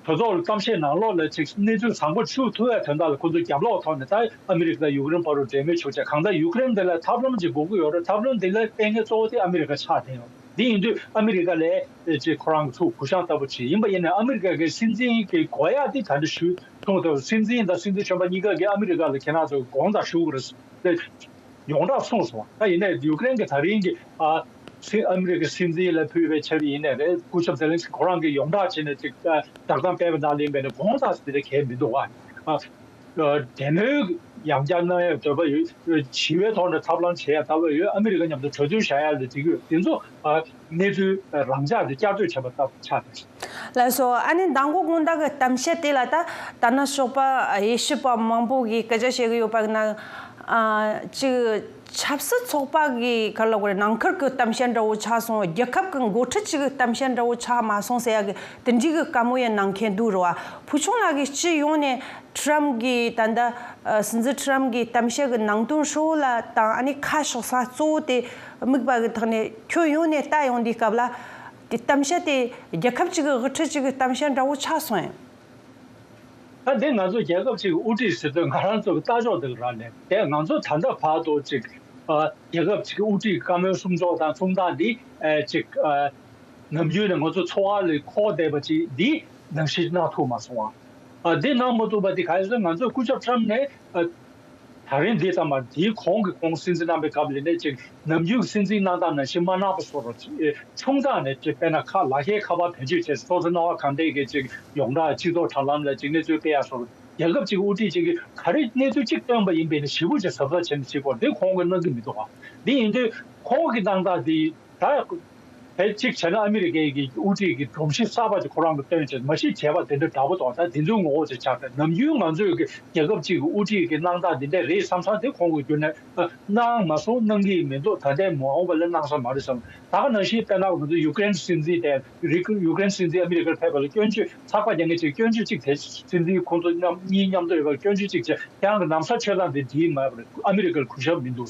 གྲོས་ཚོགས་ལ་གཏམ་བཤད་ནང་ལོགས་ལ་ཅིག་གནས་ཚུལ་བཟང་པོ་ཞུ་ཐུབ་ཡ་དོན་དག་ལ་ཁོ་ཚོ་རྒྱབ་ལོག་ཐོག་ནས་ད་ཨ་མི་རི་ཀ་དང་ཡུཀ་རེན་བར་དུ་འབྲེལ་མོལ་ཞུ་བྱས། གང་ལྟར་ཡུཀ་རེན་འདི་ལ་ཐབས་ལམ་ཅིག་དགོས་ཀྱི་ཡོད་རེད། ཐབས་ལམ་འདི་ལ་གཏན་འཁེལ་གཙོ་བོ་དེ་ཨ་མི་རི་ཀ་ཆགས་བསྡད་ཡོད། འདི་ཡིན་དུས་ཨ་མི་རི་ཀ་ལ་ཅིག་ཁོ་རང་གི་ཚུར་གུ་བཤངས་ལྟ་བུ་བྱས། ཡིན་པ་ཡིན་ན་ཨ་མི་རི་ཀ་གི་སྲིད་འཛིན་གྱི་དགོས་ཡ་འདི་ད་འདྲ་ཞུ་གསུངས་ཐུབ། སྲིད་འཛིན་དང་སྲིད་འཛིན་གཞོན་པ་གཉིས་ཀ་གིས་ཨ་མི་རི་ཀ་ལ་ཁྱེད་རང་ཚོ་དགོངས་དག་ཞུ་དགོས་རེད། ཡོངས་གྲགས་གསུངས་སོང་། ད་ཡིན་ནའི་ཡུཀ་རེན་གྱི་ད་རིང་གི་ཨ་སྲིད་ཨ་མི་རི་ཀའི་སྲིད་འཛིན་ལ་ཕུལ་བའི་ཆེད་ཡིན་ནའི་རེད། སྐུ་ཞབས་ཛེ་ལན་སི་ཁོ་རང་གིས་ཡོངས་གྲགས་བྱས་ནས་ཅིག་བསྒྲགས་གཏམ་སྤེལ་བའི་ནང་ལ་ཡིན་པས་ན་དགོངས་དག་དེ་འདྲ་གལ་མི་འདུག་ཨ། འབྲེལ་མོལ་ཡང་བསྐྱར་གནང་ཡའི་འདོད་པ་ཡོད། ཞི་བའི་ཐོག་ནས་ཐབས་ལམ་བྱེད་ཡ་ལྟ་བུ་ཡོད། ཨ་མི་རི་ཀ་མཉམ་དུ་གྲོས་མཐུན་བཞག་ཡ་ལ་འགྲིག་གི་ཡོད། དེ་ཚོ་གནས་ཚུལ་རང་འཇགས་དེ་བསྐྱར་ཟློས་བྱས་པ་ལྟ་བུ་ཆགས་ཀྱི་རེད། ལགས་སོ། ཨ་ནི་མདང་དགོང་དགོང་དག་གི་གཏམ་བཤད་དེ་ལ་ད་ད་ནི་ཞོགས་པ་དབྱེ་ཞིབ་པ་མང་པོ་གིས་སྐད་ཆ་བཤད་ཀྱི་ཡོད་པ་ན། ཨ་ཅིག་ཆབ་སྲིད་ཚོགས་པ་གི་ག་རེ་ལབ་དགོས་རེད། ནང་ཁུལ་གྱི་གཏམ་བཤད་འདྲ་བོ་ཆགས་སོང་། རྒྱལ་ཁབ་ཀྱི་འགོ་ཁྲིད་ཅིག་གི་གཏམ་བཤད་འདྲ་བོ་ཆགས་མ་སོང་ཟེར་ཡ་གི་དེ་འདྲའི་གི་བཀའ་མོལ་ཡང་གནང་མཁན་འདུག་རེད་བ། ཕུལ་བྱུང་ལགས་ཀྱིས་སྤྱི་ཡོངས་ནས་ཁྲམ་གྱི་ད་ལྟ་ཨ་སྲིད་འཛིན་ཁྲམ་གྱི་གཏམ་བཤད་ཀྱི་ནང་དོན་ཧྲིལ་བོ་ལ་དང་ཨ་ནི་ཁ་ཕྱོགས་ས་གཙོ་བོ་དེ་དམིགས་པ་གི་ཐོག་ནས་ཁྱོན་ཡོངས་ནས་ལྟ་ཡོང་དུས་སྐབས་ལ། དེ་གཏམ་བཤད་དེ་རྒྱལ་ཁབ་ཅིག་གི་དབུ་ཁྲིད་ཅིག་གི་གཏམ་བཤད་འདྲ་བོ་ཆགས་སོང་ཡང་། ད་དེ་ང་ཚོ་རྒྱལ་ཁབ་ཅིག་གི་དབུ་ཁྲིད་ཟེར་དུས་ང་རང་ཚོ་གི་ལྟ་ཕྱོགས་དེ་ག་རང་ལེན་དེ་ང་ཚོ་ད་ལྟ་བར་དུ་ཅིག་ཨ་རྒྱལ་ཁབ་ཅིག་གི་དབུ་ཁྲིད་ཀྱི་བཀའ་མོལ་གསུང་ཕྱོགས་དང་གསུང་སྟངས་འདི་ཨ་ཅིག་ཨ་ནམ་རྒྱུན་ནས་ང་ཚོ་འཚོ་བ་ལ་འཁོར་བསྡད་པ་ཅིག་འདི་ནང་བཞིན་གནང་ཐུབ་མ་སོང་བ། ཨ་འདི་གནང་མ་ཐུབ་པ་འདི་ག་རེ་ཟེར་ན་ང་ཚོ་སྐུ་ཞབས་ཁྲམ་ནས་ཨ། ད་རིང་འདི་ཙམ་མ་དེའི་གོང་གི་ཁོང་སྲིད་འཛིན་གནང་པའི་སྐབས་ལ་ནས་ཅིག་ནམ་རྒྱུན་གྱི་སྲིད་འཛིན་གནང་སྟངས་ནང་བཞིན་མ་གནང་པ་བཟོ་འདྲ་ཅིག་ཆུང་ཙག་ནས་ཅིག་དཔེར་ན་ཁ་ལག་ཁའི་ཁ་པར་བེད་སྤྱོད་བྱས་སོ་སོ་སྣང་བ་གང་འདྲ་གི་ཅིག་ཡོངས་གྲགས་སྤྱི་ཚོགས་དྲ་ལམ་ལ་ཅིག་གནས་ཚུལ་སྤེལ་ཡག་སོགས་རྒྱལ་ཁབ་ཅིག་གི་དབུ་ཁྲིད་ཅིག་གིས་ག་རེ་གནས་ཚུལ་ཅིག་བཏོན་པ་ཡིན་པས་ནས་ཞིབ་པོ་ཅིག་གཟབ་གཟབ་བྱས་ནས་བྱེད་དགོས་འདི་ཁོང་གིས་གནང་གི་མི་འདུག་ག་འདི་ཡིན་དུས་ཁོང་གི་གནང་སྟངས་འདི་ད་དེ་གཅིག་བྱས་ན་ཨ་མི་རི་ཀའི་གི་དབུ་ཁྲིད་ཀྱི་སྒྲོམ་གཞི་གསར་པ་ཅིག་ཁོ་རང་གིས་བཏོན་བྱས་མ་གཞི་བྱས་པ་དེ་འདྲ་འདྲ་པོ་འདུག་ད་དེ་ཚོའི་ངོ་བོ་ཅིག་ཆགས་ཏེ་ནམ་རྒྱུན་ང་ཚོའི་གི་རྒྱལ་ཁབ་ཅིག་གི་དབུ་ཁྲིད་ཀྱི་གནང་སྟངས་འདི་འདྲ་རེད་བསམ་སོང་། དེ་ཁོང་གིས་བརྒྱུད་ནས་ཨ་གནང་མ་སོང་། གནང་གི་མི་འདུག་ད་ལྟའི་མ་འོངས་པ་ལ་གནང་ས་མ་རེད་བསམ། ད་ག་ནང་བཞིན་དཔེར་ན་ང་ཚོ་ཡུ་ཀེ་རེན་སྲིད་འཛིན་དེ་རིག་ཡུ་ཀེ་རེན་སྲིད་འཛིན་ཨ་མི་རི་ཀར་ཕེབས་པ་ལ་སྐྱོན་བརྗོད་ཚགས་པར་རྒྱག་མཁན་ཅིག་སྐྱོན་བརྗོད་ཅིག་དེ་སྲིད་འཛིན་ཁོང་ཚོ་མཉམ་གཉིས་མཉམ་དུ་ཡོད་པར་སྐྱོན་བརྗོད་ཅིག་བྱས། ཁྱེད་རང་གི་ན་བཟའ་མཆོད་སྟངས་དེ་འགྲིག་མ་རེད། ཨ་མི་རི་ཀར་གུས་ཞབས་མི་འདུག་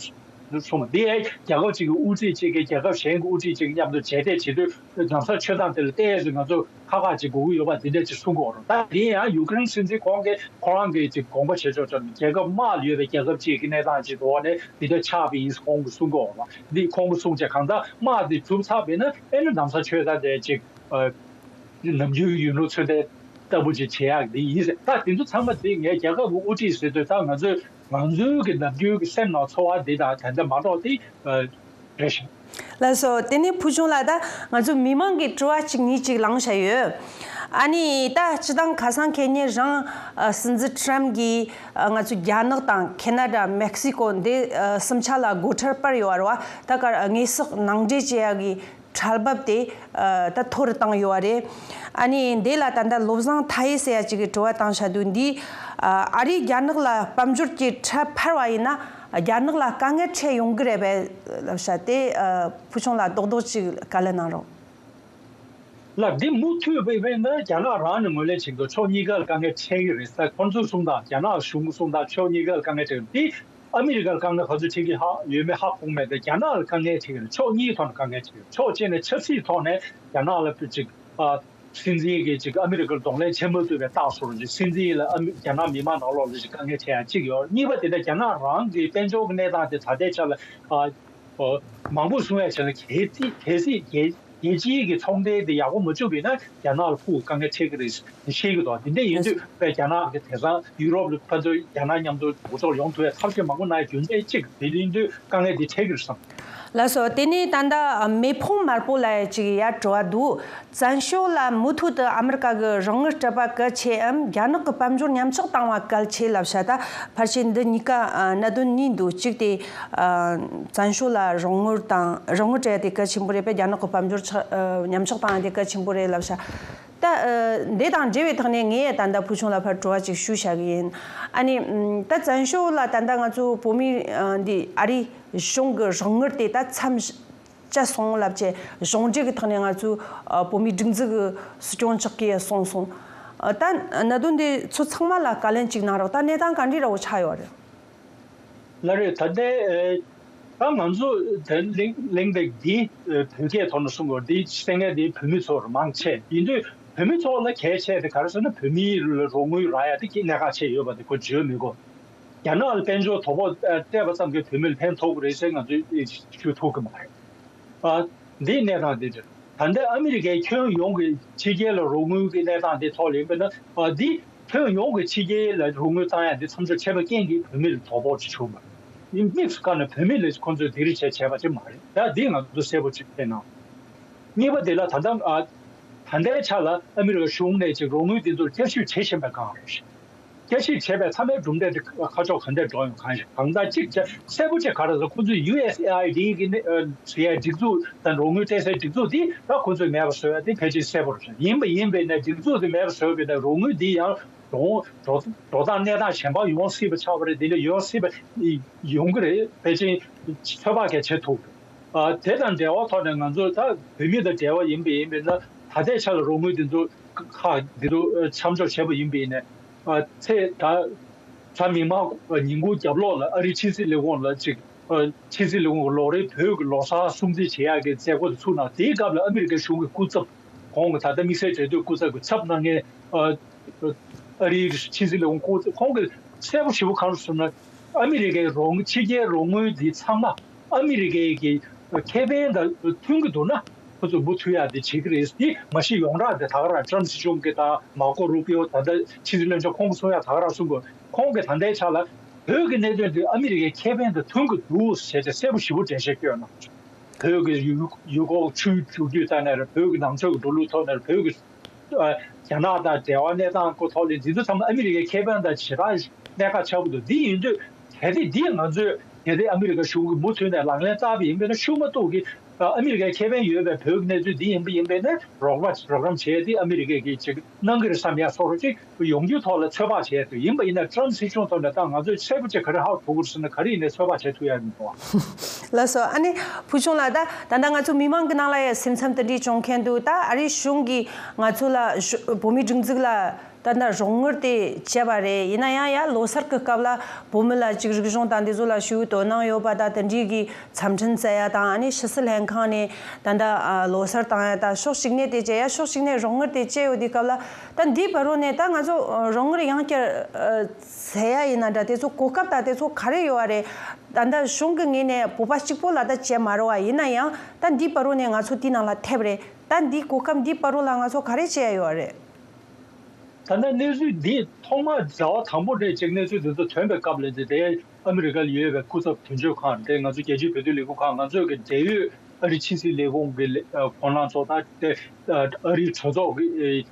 གསུངས་པ་འདི་ཨེ་རྒྱལ་ཁབ་ཅིག་གི་དབུ་ཁྲིད་ཅིག་གིས་རྒྱལ་ཁབ་གཞན་གྱི་དབུ་ཁྲིད་ཅིག་མཉམ་དུ་མཇལ་འཕྲད་བྱེད་དུས་ན་བཟའ་མཆོད་སྟངས་དེ་ལ་ཏོག་ཙམ་ང་ཚོ་ཁག་ཁག་ཅིག་དགོས་ཀྱི་ཡོད་པ་འདི་འདྲ་ཅིག་གསུང་གི་ཡོད་རེད། ད་དེ་ཡང་ཡུ་ཀེ་རེན་སྲིད་འཛིན་ཁོང་གིས་ཁོ་རང་གིས་ཅིག་དགོངས་པ་བཞེས་ཆོག་ཆོག་རྒྱལ་ཁབ་དམག་ལ་ཡོད་པའི་རྒྱལ་ཁབ་ཅིག་གི་གནས་སྟངས་ཅིག་འདུག་བ་ནས་འདི་འདྲ་ཆགས་པ་ཡིན་ཁོང་གིས་གསུང་གི་ཡོད་རེད། འདི་ཁོང་གིས་གསུང་བྱས་གང་ལྟར་དམག་འདི་གྲུབ་ཚར་བས་ན་ཨེ་ན་ན་བཟའ་མཆོད་སྟངས་དེ་ཅིག་ཨ། ནམ་རྒྱུན་ཡུལ་ལུང་ཚོད་ལྟ་ལྟ་བུ་ཅིག་བྱེད་ཡག་འདི་ཡིན་ཟེར། ད་དེ་ཚོ་ཚང་མ་དེ་ངས་རྒྱལ་ཁབ་ཀྱི་དབུ་ཁྲིད་ཟེར་དུས་ད་ང་ཚོས་ང་ཚོའི་གི་ནམ་རྒྱུན་གྱི་སེམས་ནང་ཚོར་བ་འདི་དང་ད་ལྟ་མ་གཏོགས་དེ་རེད་ཤག་ལགས་སོ། དེ་ནས་ཕུལ་བྱུང་ལགས། ད་ང་ཚོ་མི་མང་གི་དྲི་བ་གཅིག་གཉིས་གཅིག་བླངས་བཞག་ཡོད། ཨ་ནི་ད་སྤྱི་བཏང་ཁ་སང་ཁེ་ཉིན་རང་ཨ་སྲིད་འཛིན་ཁྲམ་གྱིས་ཨ་ང་ཚོ་རྒྱ་ནག་དང་ཁེ་ན་ཌ་མེག་སི་ཀོ་འདི་ཨ་གསུམ་ཆ་ལ་སྒོ་ཁྲལ་སྤར་ཡོད་རེད་བ། ད་ག་དངོས་ཟོག་ནང་འདྲེན་བྱེད་ཡག་གི་ཁྲལ་འབབ་དེ་ཨ་ད་མཐོ་རུ་བཏང་ཡོད་པ་རེད། ཨ་ནི་འདི་ལ་ད་ལྟ་བློ་བཟང་མཐའ་ཡས་ཟེར་ཡ་གཅིག་གིས་དྲི་བ་བཏང་བཞག་འདུག་འདི་ཨ་ཨ་རིས་རྒྱ་ནག་ལ་དཔལ་འབྱོར་གྱི་ཁྲལ་འཕར་བ་ཡིན་ན་རྒྱ་ནག་ལ་དཀའ་ངལ་འཕྲད་ཡོང་གི་རེད་པས་ལབ་བཞག་དེ་ཨ་ཕུལ་བྱུང་ལགས་རྡོག་རྡོག་ཅིག་བཀའ་ལན་གནང་རོགས། ལགས་འདི་མུ་མཐུད་པའི་དཔེར་ན་རྒྱ་ནག་རང་ནས་ངོས་ལེན་བྱེད་འདུག་ཕྱོགས་གཉིས་ཀ་ལ་དཀའ་ངལ་འཕྲད་ཀྱི་རེད་ཟེར། ཁོང་ཚོའི་གསུང་སྟངས་རྒྱ་ནག་གཞུང་གི་གསུང་སྟངས་ཕྱོགས་གཉིས་ཀ་ལ་དཀའ་ངལ་འཕྲད་ཀྱི་རེད། འདི་ཨ་མི་རི་ཀར་དཀའ་ངལ་ག་ཚོད་འཕྲད་ཀྱི་ཧ་ཡོད་མེད་ཧ་གོ་མེད་དེ་རྒྱ་ནག་ལ་དཀའ་ངལ་འཕྲད་ཀྱི་རེད། ཕྱོགས་གཉིས་ཐོག་ནས་དཀའ་ངལ་འཕྲད་ཀྱི་རེད། ཕྱོགས་གཅིག་ནས་ཆབ་སྲིད་ཐོག་ནས་རྒྱ་ནག་ལ་ཅིག་ཨ་སྲིད་འཛིན་གྱིས་ཅིག་ཨ་མི་རི་ཀར་གདོང་ལེན་བྱེད་མ་ཐུབ་པའི་རྟགས་སོར་ཅིག་སྲིད་འཛིན་ལ་ཨ་མི་རྒྱ་ནག་མི་མང་ནང་ལོགས་ལ་ཅིག་དཀའ་ངལ་འཕྲད་ཡ་གཅིག་ཡོད། གཉིས་པ་དེ་ནས་རྒྱ་ནག་རང་གི་དཔལ་འབྱོར་གྱི་གནས་སྟངས་དེ་ད་ལྟའི་ཆ་ལ་ཨ། ཨོ། མང་པོ་གསུང་ཡ་བྱས་ན་གལ་སྲིད་གལ་སྲིད་རྒྱལ་རྒྱལ་སྤྱིའི་གི་ཚོང་འབྲེལ་དེ་ཡག་པོ་མ་བྱུང་བས་ན་རྒྱ་ནག་ལ་ཕུགས་དཀའ་ངལ་འཕྲད་ཀྱི་རེད་ཟེར་བཤད་ཀྱི་འདུག་དེ་འདྲ་ཡིན་དུས་དཔེ་རྒྱ་ནག་གི་དེང་སང་ཡུ་རོབ་ལ་ཕན་ཚུན་རྒྱ་ནག་མཉམ་དུ་འགོ་ཚོགས་ཡོང་ཐུབ་ཡ་ཐབས་ཤེས་མང་པོ་གནང་ཡ་རྒྱུ་མཚན་གཅིག་དེ་ཡིན་དུས་དཀའ་ངལ་འདི་འཕྲད་ཀྱི་རེད་བསམ། ལགས་སོ། དེ་ནས་ད་ལྟ་མེ་ཕུང་དམར་པོ་ལ་ཅིག་ཡར་དྲི་བ་འདུག་བཙན་བྱོལ་ལ་མུ་མཐུད་དུ་ཨ་མི་རི་ཀ་གི་རོགས་དངུལ་སྤྲད་པ་གལ་ཆེའམ་རྒྱ་ནག་གི་དཔལ་འབྱོར་ཉམས་ཆག་བཏང་བ་གལ་ཆེ་ལབ་བྱ། ད་ཕལ་ཆེར་འདི་གཉིས་ཀ་ཨ་གནད་དོན་གཉིས་འདུག་གཅིག་དེ་ཨ་བཙན་བྱོལ་ལ་རོགས་དངུལ་དང་རོགས་དངུལ་སྤྲད་དེ་གལ་ཆེན་པོ་རེད་པས། རྒྱ་ནག་གི་དཔལ་འབྱོར་ཆག་ཨ་ཉམས་ཆག་བཏང་དེ་གལ་ཆེན་པོ་རེད་ལབ་བྱ། ད་ཨ་འདི་དང་འབྲེལ་བའི་ཐོག་ནས་ངས་ད་ལྟ་ཕུལ་བྱུང་ལ་ཕར་དྲི་བ་ཅིག་ཞུ་བྱ་གི་ཡིན། ཨ་ནི་ཨམ་ད་བཙན་བྱོལ་ལ་ད་ལྟ་ང་ཚོ་བོད་མི་ཨ་འདི་ཨ་རི་གཞུང་གི་རོགས་དངུལ་དེ་ད་མཚམས་བཅད་སོང་ལབ་བྱས། གཞུང་འབྲེལ་གྱི་ཐོག་ནས་ང་ཚོའི་ཨ་བོད་མིའི་སྒྲིག་འཛུགས་ཀྱི་སྲིད་སྐྱོང་མཆོག་གིས་གསུངས་སོང་། ཨ་ད་གནད་དོན་འདི་ཚོ་ཚང་མ་ལ་བཀའ་ལན་གཅིག་གནང་རོགས། ད་གནས་སྟངས་ག་འདྲ་འདྲ་བོ་ཆགས་ཡོད་རེད། ལགས་རེད། ད་ལྟའི་ཨེ་ད་ང་ཚོ་ད་གླེང་གླེང་སྟེགས་འདི་ཨེ་བོད་སྐད་ཐོག་ནས་གསུང་དགོས། འདི་གསན་མཁན་འདི་བོད་མི་ཚོ་མང་ཆེ་ཡིན་དུས་བོད་མི་ཚོ་ལ་གལ་ཆེ་དེ་ག་རེ་ཟེར་ན་བོད་མིའི་རོགས་དངུལ་རག་ཡ་དེ་གི་གནད་འགག་ཆེ་ཡོད་པ་དེ་ཁོ་བརྗོད་མི་དགོས། རྒྱ་ནག་ལ་དཔལ་འབྱོར་དོ་ཕོག་སྤྲད་པ་ཙམ་གྱིས་བོད་མི་ལ་ཕན་ཐོགས་ཀྱི་རེད་ཟེར་ང་ཚོས་ཞུ་ཐུབ་ཀྱི་མ་རེད། ཨ། འདིའི་གནས་སྟངས་འདི་རེད། ད་ལྟ་ཨ་མི་རི་ཀའི་ཁྱོན་ཡོངས་ཀྱི་ཕྱི་རྒྱལ་ལ་རོགས་དངུལ་གྱི་གནས་སྟངས་འདི་ཐོག་ལ་ཡིན་པས་ན་ཨ་འདི་ཁྱོན་ཡོངས་ཀྱི་ཕྱི་རྒྱལ་ལ་རོགས་དངུལ་བཏང་ཡ་འདི་མཚམས་འཇོག་བྱས་པའི་རྐྱེན་གྱིས་བོད་མི་ལ་དོ་ཕོག་ཅིག་བྱུང་བ་ཡིན། དམིགས་སུ་བཀར་ནས་བོད་མི་ལ་ཁོང་ཚོས་སྡིགས་ར་བྱས་བྱས་པ་ཅིག་མ་རེད། ད་འདི་ང་ཚོ་གསལ་པོ་ཅིག་བསྟན་གནང་། གཉིས་པ་དེ་ལ་ད་ལྟ་ཨ་ད་ལྟའི་ཆ་ལ་ཨ་མི་རི་ཀ་གཞུང་ནས་ཅིག་རོགས་དངུལ་འདི་ཚོར་བསྐྱར་ཞིབ་བྱེད་བཞིན་པའི་སྒང་རེད། བསྐྱར་ཞིབ་བྱས་པའི་མཐའ་མའི་གྲུབ་འབྲས་དེ་ཁ་ཕྱོགས་ག་འདྲས་འགྲོ་ཡོང་གང་ཞིག་གང་ལྟར་གཅིག་བྱས་གསལ་པོ་ཅིག་ག་རེ་ཟེར། ཁོ་ཚོས་ཡུ་ཨེས་ཨེ་ཨའི་ཌི་གི་ནི་ཨ་ཟེར་ཡའི་སྒྲིག་འཛུགས་དང་རོགས་དངུལ་སྤྲད་སའི་སྒྲིག་འཛུགས་དེ་ད་ཁོ་ཚོས་མེད་པ་བཟོ་ཡ་དེ་ཕལ་ཆེར་གསལ་པོ་རེད། ཡིན་པ་ཡིན་པས་ན་སྒྲིག་འཛུགས་དེ་མེད་པ་བཟོས་པས་ན་རོགས་དངུལ་འདི་ཡང་འགྲོ་འགྲོ་འགྲོ་སྟངས་གནས་སྟངས་གཞན་པ་ཡོང་སྲིད་པ་ཆགས་པ་རེད། དེ་འདྲ་ཡོང་སྲིད་པ་ཡོང་གི་རེད། ཕལ་ཆེར་ཚོད་དཔག་གས་བྱེད་ཐུབ། ཨ་དེ་དང་འབྲེལ་བ་ཐོག་ནས་ང་ཚོ་ད་བོད་མི་དང་འབྲེལ་བ་ཡིན་པ་ཡིན་པས་ན་ད་ལྟའི་ཆ་ལ་རོགས་དངུལ་འདི་ཚོ་ཁག་འདི་ཚོ་མཚམས་འཇོག་བྱས་པ་ཡིན་པས་ན་ཨ་ཚེ་ད་ད་མི་མང་ཉིན་གུང་རྒྱབ་ལོགས་ལ་ཨ་རིའི་ཕྱི་སྲིད་ལས་ཁུངས་ལ་ཅིག་ཨ་ཕྱི་སྲིད་ལས་ཁུངས་ལོ་རེའི་བོད་ཀྱི་ལོ་གསར་སྲུང་བརྩི་བྱེད་ཡག་གི་མཛད་སྒོ་དེ་ཚུགས་གནང་། དེའི་སྐབས་ལ་ཨ་མི་རི་ཀའི་གཞུང་གི་སྐུ་ཚབ་ཁོང་གི་ད་ལྟ་དམིགས་བསལ་འབྲེལ་མཐུད་སྐུ་ཚབ་ཀྱི་ཚབ་གནང་མཁན་ཨ་ཨ་རིའི་ཕྱི་སྲིད་ལས་ཁུངས་སྐུ་ཚབ་ཁོང་གིས་གསལ་པོ་ཞེ་པོ་གང་རེད་ཟེར་ན། ཨ་མི་རི་ཀའི་རོགས་ཕྱི་རྒྱལ་རོགས་དངུལ་འདི་ཚང་མ་ཨ་མི་རི་ཀའི་གི་ཁེ་ཕན་དང་མཐུན་གྱི་འདུག་ན་ཁོ་ཚོས་མུ་མཐུད་ཡག་འདི་བྱེད་ཀྱི་རེད། འདི་མ་གཞི་ཡོངས་གྲགས་འདི་ད་ག་རང་ཊམ་སྲིད་གཞུང་གི་དང་མར་ཀོ་རུ་པིའོ་ད་ལྟ་ཕྱི་སྲིད་བློན་ཆེན་ཁོང་གིས་གསུང་ཡག་ད་ག་རང་གསུང་དགོས། ཁོང་གིས་ད་ལྟའི་ཆ་ལ་ བོད་ཀྱི་གནད་དོན་དེ་ཨ་མི་རི་ཀའི་ཁེ་ཕན་དང་མཐུན་གྱི་འདུག་ཟེར་ཏེ་གསལ་པོ་ཞེ་པོ་འགྲེལ་བཤད་བསྐྱོན་གནང་། བོད་ཀྱི་ཡུལ་ཡུལ་སྐོར་ཆུའི་འགྲོ་སྐྱོད་ཐད་ནས་རེད། བོད་ཀྱི་ནང་ཆོས་ཀྱི་འགྲོ་ལུགས་ཐོག་ནས་རེད། བོད་ཀྱི་ཨ་རྒྱ་ནག་དང་འབྲེལ་བ་གནས་སྟངས་སྐོར་ཐོག་ལ་འདི་ཚོ་ཚང་མ་ཨ་མི་རི་ཀའི་ཁེ་ཕན་དང་ཞེ་དྲག་གནད་འགག་ཆགས་ཀྱི་འདུག་འདི་ཡིན་དུས་གལ་ཏེ་འདི་ང་ཚོས་གལ་ཏེ་ཨ་མི་རི་ཀ་གཞུང་གིས་མུ་མཐུད་ནས་ལག་ལེན་བསྟར་བ་ཡིན་པས་ན་ཤུགས་མ་གཏོགས་ཀྱི་ཨ་མི་རི་ཀའི་ཁེ་ཕན་ཡོད་པའི་བོད་ཀྱི་གནས་ཚུལ་འདི་ཡིན་པ་ཡིན་པས་ན་རོགས་པ་རོགས་རམ་བྱས་ཏེ་ཨ་མི་རི་ཀས་ཀྱི་ཅིག་གནང་གི་རེད་བསམ་ཡ་སོགས་ཅིག་ཡོང་རྒྱུའི་ཐོག་ལ་ཚོད་དཔག་བྱས་འདུག་ཡིན་པ་ཡིན་ན་ཊམ་སྲིད་སྐྱོང་ཐོག་ནས་ད་ང་ཚོས་གསལ་པོ་ཅིག་ག་རེ་ཧ་གོ་དགོས་ཟེར་ན་ག་རེ་ཡིན་ནའི་ཚོད་དཔག་བྱེད་ཐུབ་ཡ་མི་འདུག་ལགས་སོ། ཨ་ནི་ཕུལ་བྱུང་ལགས། ད་ད་ལྟ་ང་ཚོ་མི་མང་གི་ནང་ལ་ཡང་སེམས་འཚབ་དེ་འདྲས་བྱུང་མཁན་འདུག་ད་ཨ་རིའི་གཞུང་གིས་ང་ཚོ་ལ་ཞུ་བོད་མིའི་སྒྲིག་འཛུགས་ལ་ད་ལྟ་རོགས་དངུལ་དེ་བྱས་པ་རེད། ཡིན་ན་ཡང་ཡ་ལོ་གསར་གྱི་སྐབས་ལ་བོད་མི་ལ་ཅིག་རིག་གཞུང་དང་འདི་ཚོ་ལ་ཞུ་དོ་སྣང་ཡོད་པ་ད་དེ་འདྲས་ཀྱི་འཚམས་འཕྲིན་བསྩལ་ཡ་དང་ཨ་ནི་ཕྱི་སྲིད་ལྷན་ཁང་ནས་ད་ལྟ་ཨ་ལོ་གསར་བཏང་ཡ་ད་ཕྱོགས་གཅིག་ནས་དེ་བྱས་ཡ་ཕྱོགས་གཅིག་ནས་རོགས་དངུལ་དེ་བྱས་ཡོད་དུས་སྐབས་ལ་ད་འདིའི་བར་རོ་ནས་ད་ང་ཚོ་ཨ་རོགས་དངུལ་ཡང་བསྐྱར་ཨ་བཙལ་ཡ་ཡིན་ན་འདྲ་དེ་ཚོ་གོ་སྐབས་ད་དེ་ཚོ་ག་རེ་ཡོད་བ་རེད། ད་ལྟ་གཞུང་གི་ངོས་ནས་བོད་པ་གཅིག་པོ་ལ་ད་བྱས་མ་རེད་བ། ཡིན་ན་ཡང་ད་འདིའི་བར་རོ་ནས་ང་ཚོ་དེའི་ནང་ལ་ཐེབས་རེད། ད་འདིའི་གོ་སྐབས་འདིའི་བར་རོ་ལ་ང་ཚོ་ག་རེ་བྱས་ཡ་ཡོད་རེད། ད་ལྟ་གནས་ཚུལ་འདི་ཐོག་མར་ཟླ་བ་དང་པོ་རེད་ཅིག་གནས་ཚུལ་འདི་ཚོ་ཐོན་པའི་སྐབས་ལ་འདི་དེ་ཨ་མི་རི་ཀ་ལ་ཡོད་པའི་སྐུ་ཚབ་དོན་གཅོད་ཁང་དེ་ང་ཚོ་རྒྱལ་སྤྱིའི་བོད་དོན་ལས་ཁུངས་ཁང་ང་ཚོ་གི་འབྲེལ་ཡོད་ཨ་རི་ཕྱི་སྲིད་ལས་ཁུངས་ཀྱི་ལས་ཁོང་རྣམ་ཚོ་དང་དེ་ཨ་རིའི་གྲོས་ཚོགས་ཀྱི་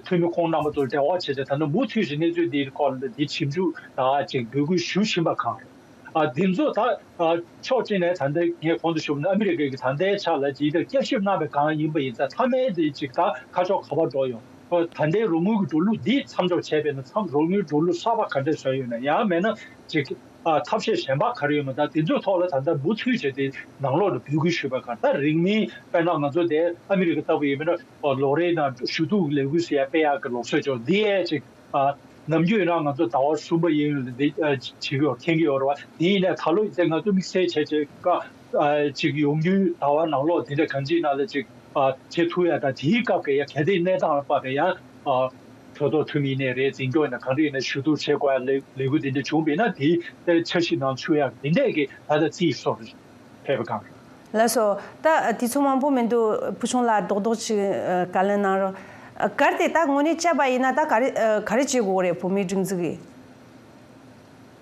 འཐུས་མི་ཁོང་རྣམ་པ་ཚོར་འབྲེལ་བ་བྱས་ཏེ་ད་ལྟ་མུ་མཐུད་ཀྱིས་གནས་ཚུལ་འདིའི་སྐོར་ལ་འདི་ཞིབ་འཇུག་དང་ཅིག་འབོད་སྐུལ་ཞུ་བཞིན་པ་གང་རེད། ཨ་འདི་ཚོ་ད་ཨ་ཕྱོགས་གཅིག་ནས་ད་ལྟ་ངས་གོང་དུ་ཞུས་པ་ནང་ཨ་མི་རི་ཀའི་གི་ད་ལྟའི་ཆ་ལ་ཇི་ལྟར་བསྐྱར་ཞིབ་གནང་བའི་སྒང་ཡིན་པ་ཡིན་ཙང་མཐའ་མའི་དེ་ཅིག་ད་ཁ་ཕྱོགས་ག་པར་འགྲོ་ཡོང་། ཨ་ད་ལྟའི་རོགས་དངུལ་གྱི་འགྲོ་ལུགས་འདི་མཚམས་འཇོག་བྱས་པས་ན་མཚམས་རོགས་དངུལ་འགྲོ་ལུགས་གསར་པ་ག་འདྲས་བཟོས་ཡོད་ན་ཡང་མེད་ན་ཅིག་ཨ་ཐབས་ཤེས་གཞན་པ་ག་རེ་ཡོད་མེད་ད་དེ་ཚོའི་ཐོག་ལ་ད་ལྟ་མུ་མཐུད་བྱས་ཏེ་ནང་ལོགས་ལ་འབོད་སྐུལ་ཞུས་པ་གང་ད་རིང་མིན་དཔེར་ན་ང་ཚོ་དེ་ཨ་མི་རི་ཀ་ལྟ་བུ་ཡིན་མིན་ན་ལོ་རེའི་ནང་ཞུ་གཏུག་ལས་འགུལ་ཟེར་ཡ་སྤེལ་ཡག་གི་ལུགས་སྲོལ་ཅིག་འདི་ཡས་ཅིག་ཨ་ནམ་རྒྱུན་ཡིན་ན་ང་ཚོ་ཟླ་བ་གསུམ་པ་ཡིན་ཡོད་ལ་འདི་ཨ་བྱེད་ཀྱི་ཡོད་མཁྱེན་གྱི་ཡོད་རེད་བ། དེ་ཡིན་ནའི་ད་ལོ་ཡིན་ཚེ་ང་ཚོ་དམིགས་བསལ་བྱས་བྱས་ཀ་ཨ་ཅིག་ཡོང་རྒྱུའི་ཟླ་བ་ནང་ལོགས་དེ་འདྲ་གང་ཅིའི་ནང་ལ་ཅིག་ཨ་བྱེད་ཐུབ་ཡ་དང་དེའི་སྐབས་ཀྱི་ཡ་གལ་ཏེ་གནས་སྟངས་ལ་དཔག་པའི་ཡ་ཨ་གྲོས་ཚོགས་འཐུས་མི་ཡིན་ནའི་རེད། འཛིན་སྐྱོང་ཡིན་ན་གང་རེ་ཡིན་ན་ཞུ་གཏུག་བྱེད་དགོས་ཡ་ལས་ལས་འགུལ་དེ་འདྲ་བྱུང་བ་ཡིན་ན་དེའི་འཆར་གཞི་ནང་ཚུད་ཡ་དེ་འདྲས་ཀྱི་ད་ལྟ་རྩིས་སོགས་རེད། ཕེབས་པ་གང་རེད། ལགས་སོ། ད་དུས་ཚོད་མང་པོ་མི་འདུག་ཕུལ་བྱུང་ལགས་རྡོག་རྡོག་ཅིག་ཨ་བཀའ་ལན་གནང་རོགས། ཨ་གལ་ཏེ་ད་དངོས་གནས་བྱས་པ་ཡིན་ན་ད་ག་རེ་ཨ་ག་རེ་བྱེད་དགོས་རེད་བོད་མིའི་སྒྲིག་འཛུགས་ཀྱིས།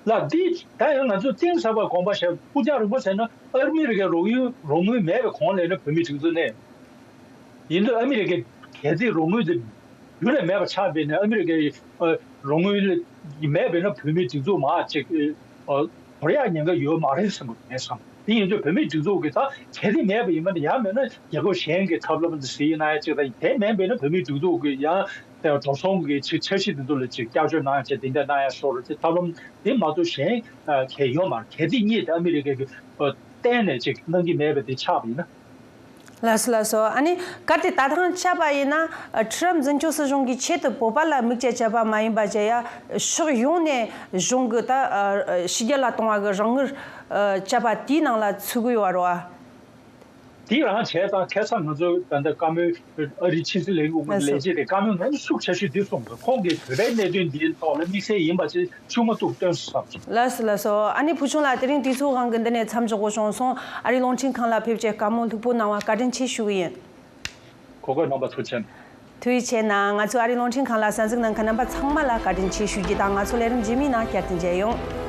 ལགས་འདི་ད་ཡང་ང་ཚོ་གཏིང་ཟབ་པ་དགོངས་པ་བཞེས་སྤུ་རྒྱག་རིང་པོ་བྱས་ན་ཨ་མི་རི་ཀའི་རོགས་ཡུལ་རོགས་དངུལ་མེད་པའི་གོང་ལ་ཡིན་ན་བོད་མིའི་སྒྲིག་འཛུགས་གནས་ཡིན་དུས་ཨ་མི་རི་ཀའི་གལ་སྲིད་རོགས་དངུལ་དེ་རྒྱུན་ནས་མེད་པ་ཆགས་པས་ན་ཨ་མི་རི་ཀའི་ཨ་རོགས་དངུལ་མེད་པས་ན་བོད་མིའི་སྒྲིག་འཛུགས་མར་ཅིག་ཨ་དོར་ཡག་ཉེན་ཁ་ཡོད་མ་རེད་བསམ་གྱི་འདུག་ངས་བསམ། དེ་ཡིན་དུས་བོད་མིའི་སྒྲིག་འཛུགས་ཀྱི་ད་གལ་ཏེ་མེད་པ་ཡིན་པ་ན་ཡང་མེད་ན་རྒྱལ་ཁབ་གཞན་གྱི་ཐབས་ལམ་དེ་གཟིགས་གནང་ཡ་ཅིག་དང་དེ་མེད་པས་ན་བོད་མིའི་སྒྲིག་འཛུགས་ཀྱི་ཡང་དེ་འགྲོ་སོང་གི་ཅིག་འཆར་གཞི་དེ་ཚོ་ལ་ཅིག་བསྐྱར་བཅོས་གནང་ཡ་ཅིག་དེ་འདྲ་གནང་ཡ་སོགས་ལ་ཅིག་ཐབས་ལམ་དེ་མ་གཏོགས་གཞན་གལ་ཡོད་མ་རེད། གལ་ཏེ་གཉིས་དེ་ཨ་མི་རི་ཀའི་གི་གཏན་ནས་ཅིག་གནང་གི་མེད་པ་དེ་ཆགས་པ་ཡིན་ན། ལགས་སོ་ལགས་སོ། ཨ་ནི་གལ་ཏེ་ད་ཐེངས་ཆགས་པ་ཡིན་ན་ཨ་ཁྲི་རབས་འཛིན་སྐྱོང་སྲིད་གཞུང་གིས་ཆེད་དུ་བོད་པ་ལ་དམིགས་བཅས་བྱས་པ་མ་ཡིན་པ་བྱས་ཡ་ཕྱོགས་ཡོངས་ནས་གཞུང་གི་ད་ཨ་ཕྱི་རྒྱལ་ལ་གཏོང་བ་གི་རོགས་དངུལ་ཨ་བྱས་པ་དེའི་ནང་ལ་ཚུད་གི་ཡོད་རེད་བ། དེ་རང་བྱས་ཙང་ཁ་སང་ང་ཚོ་ད་ལྟ་བཀའ་མོལ་ཨ་རིའི་ཕྱི་སྲིད་ལས་ཁུངས་ཀྱི་ལས་བྱེད་དེ་བཀའ་མོལ་ང་ཚོ་ཤུགས་ཆེ་ཤོས་འདི་གསུངས་འདུག་ཁོང་གིས་བོད་པའི་གནད་དོན་འདིའི་ཐོག་ལ་དམིགས་བསལ་ཡིན་པ་ཅིག་ཤུགས་མ་གཏོགས་སྟོན་སོང་། ལགས་སོ་ལགས་སོ། ཨ་ནི་ཕུལ་བྱུང་ལགས་དེ་རིང་དུས་ཚོད་དབང་གིས་འདི་ནས་མཚམས་འཇོག་དགོས་བྱུང་སོང་། ཨ་རིའི་རླུང་འཕྲིན་ཁང་ལ་ཕེབས་བྱས་བཀའ་མོལ་ལྷུག་པོ་གནང་བ་བཀའ་དྲིན་ཆེ་ཞུ་གི་ཡིན། གོ་སྐབས་གནང་བ་ཐུགས་རྗེ་ཆེ། ཐུགས་རྗེ་ཆེ་གནང་། ང་ཚོའི་ཨ་རིའི་རླུང་འཕྲིན་ཁང་ལ་གསན་གཟིགས་གནང་མཁན་རྣམ་པ་ཚང་མ་ལ་བཀའ་དྲིན་ཆེ་ཞུ་རྒྱུ་དང་ང་ཚོ་ལས་རིམ་རྗེས་མའི་ནང་བསྐྱར་དུ་མཇལ་ཡོང་།